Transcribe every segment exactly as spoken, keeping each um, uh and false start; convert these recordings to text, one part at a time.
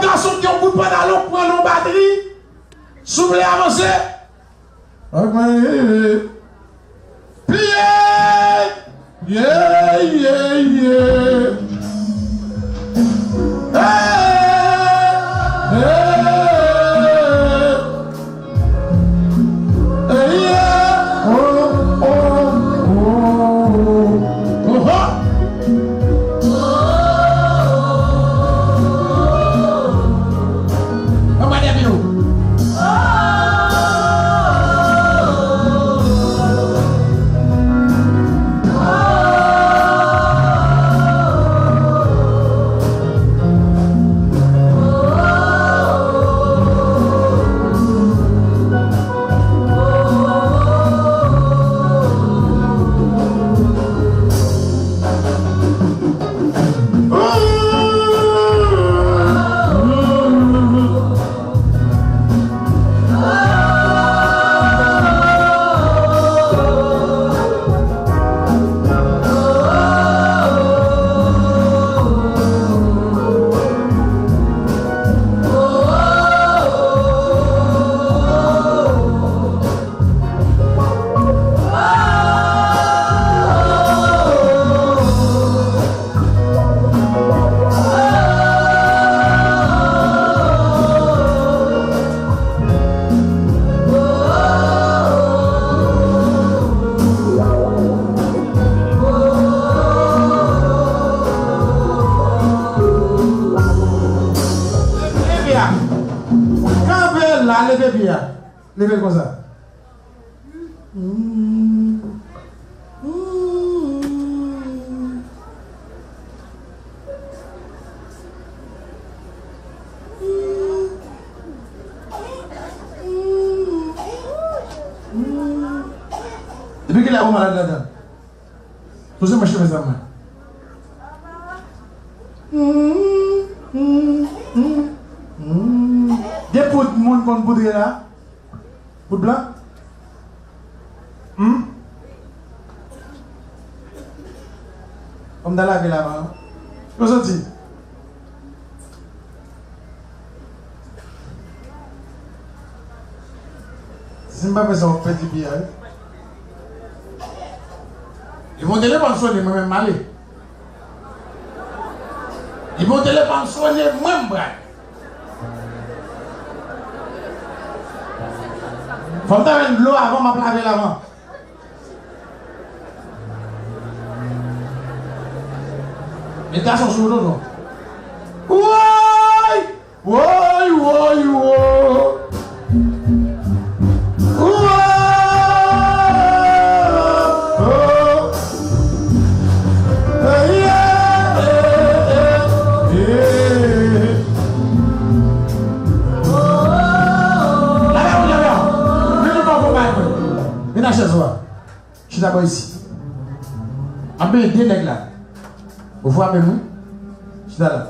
Gason k gen yon bout pantalon pran nan batri. Si w vle avanse. Pliye! Ye, ye, ye! Hey! Hey! Hey, yeah! Oh, oh, oh, oh. Oho! Anba dèyè pye w. Leve pye a. Kanpe la, leve pye a. Leve l konsa. Depi kilè ou malad ladan? Touche mwen cheve sa mwen. Gen poud moun konn poudre la? Poud blan? Hmm? Kòm ta lave lavan. Yo santi. Si m pa fè sa, w ap pèdi pye a, wi. Li bon telefòn sonnen, mwen menm m ale. Li bon telefòn sonnen, mwen m pral. Fò m ta jwenn dlo avan, m ap lave lavan. Met gason sou tonton. Woy! Woy, woy, woy! Woy! Oh! Hey, yeah, yeah, yeah, yeah. Lave ou, lave ou. Vin nou fè yon bagay pou mwen. Vin nan chèz ou a. Chita bò isi. M ap benyen de nèg la. Ou frape m, wi. Chita la.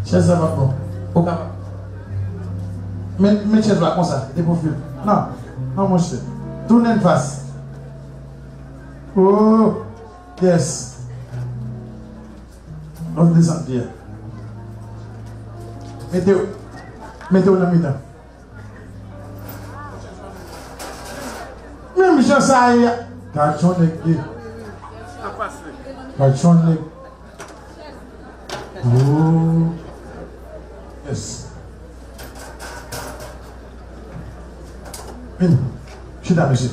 Chèz la p ap bon. Ou kapab. Men, men chèz la konsa, de pwofil. Non. Non, monchè. Tounen fas. Oh. Yes. Nou desann pye a. Mete w. Mete w nan mitan. Menm jan sa ye a. Gad yon nèg ye. Gad yon nèg. Oh. Yes. Vin. Chita, mesye.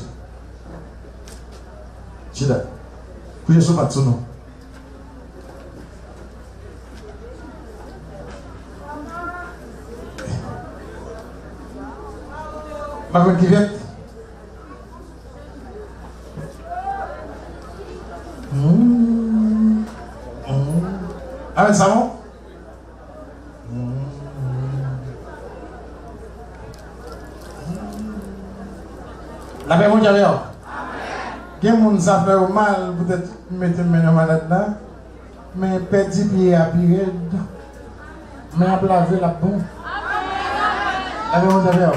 Chita. Kouche sou pat sou nou. Pa konn ki fèt? Hmm. Hmm. Avèk savon? Hmm. Lapè Bondye avè w. Gen moun sa fè yo mal poutèt mete men nan malad la. Men pèdi pye a pi rèd. Men ap lave l ap bon. Lave yon zafè w.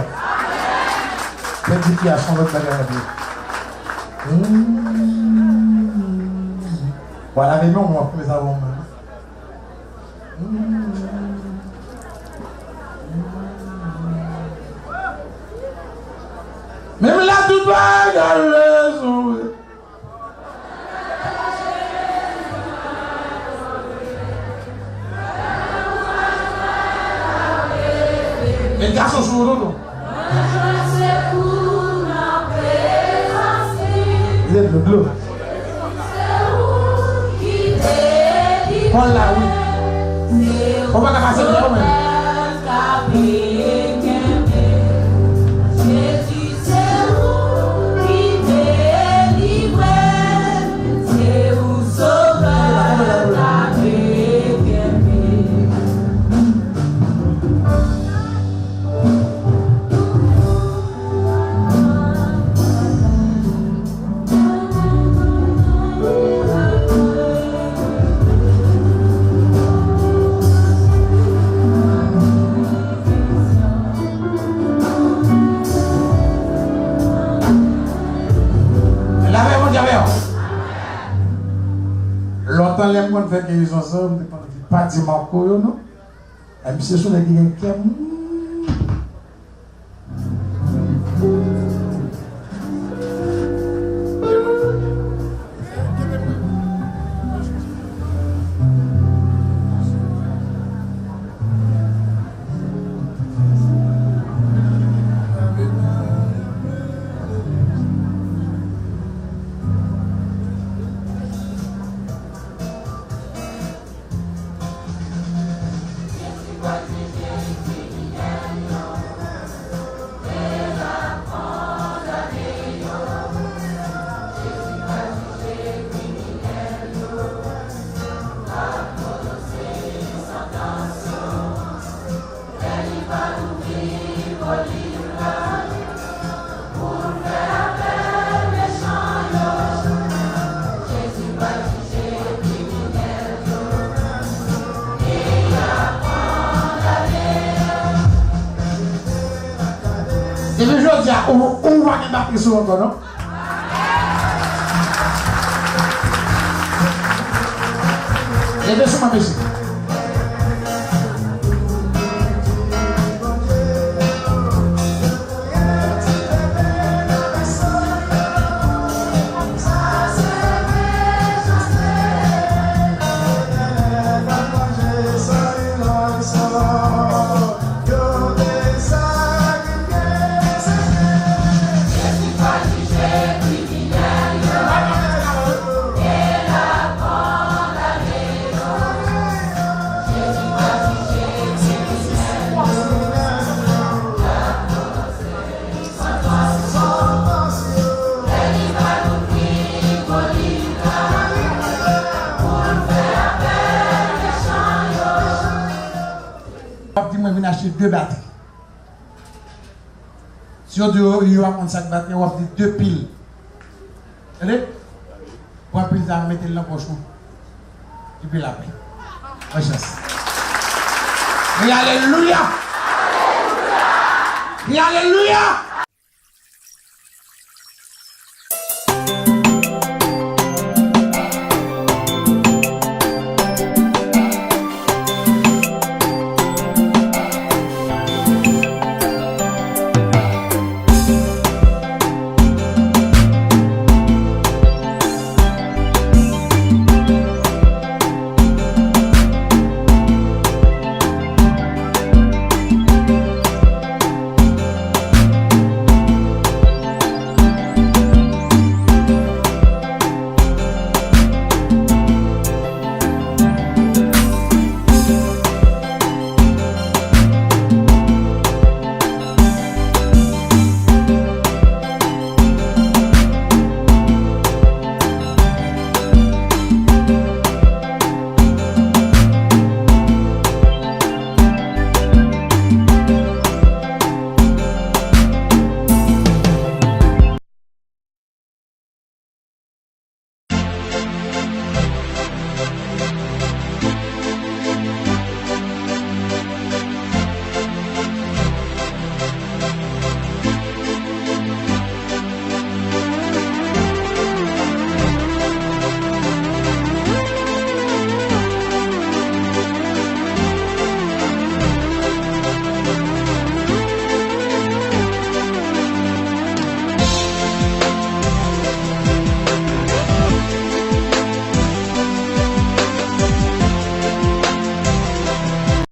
Pèdi pye a se yon lòt bagay ankò. Hmm. W a lave men w, w ap fè sa bon. Menm lè tout bagay rezon vre. Met gason sou ou, tonton. Dlo, dlo, dlo. Pran l la, wi. Ou pa ka pase byen, ou menm. Lapè Bondye avè w. Lontan lè m konn fè gerizon sa, m te pa di manko yo non. Misye se yon nèg ki gen kè mou. Depi jodi a, ou, ou pa gen batri sou ou ankò, non? Leve sou mwen, mesye. W ap di mwen vin achte de batri. Si yo di yo, yo pa konn sa k batri, w ap di de pil. Tande? Pran pil sa, mete l nan pòch ou. Epi lapè. Bòn chans. Kri alelouya! Kri alelouya!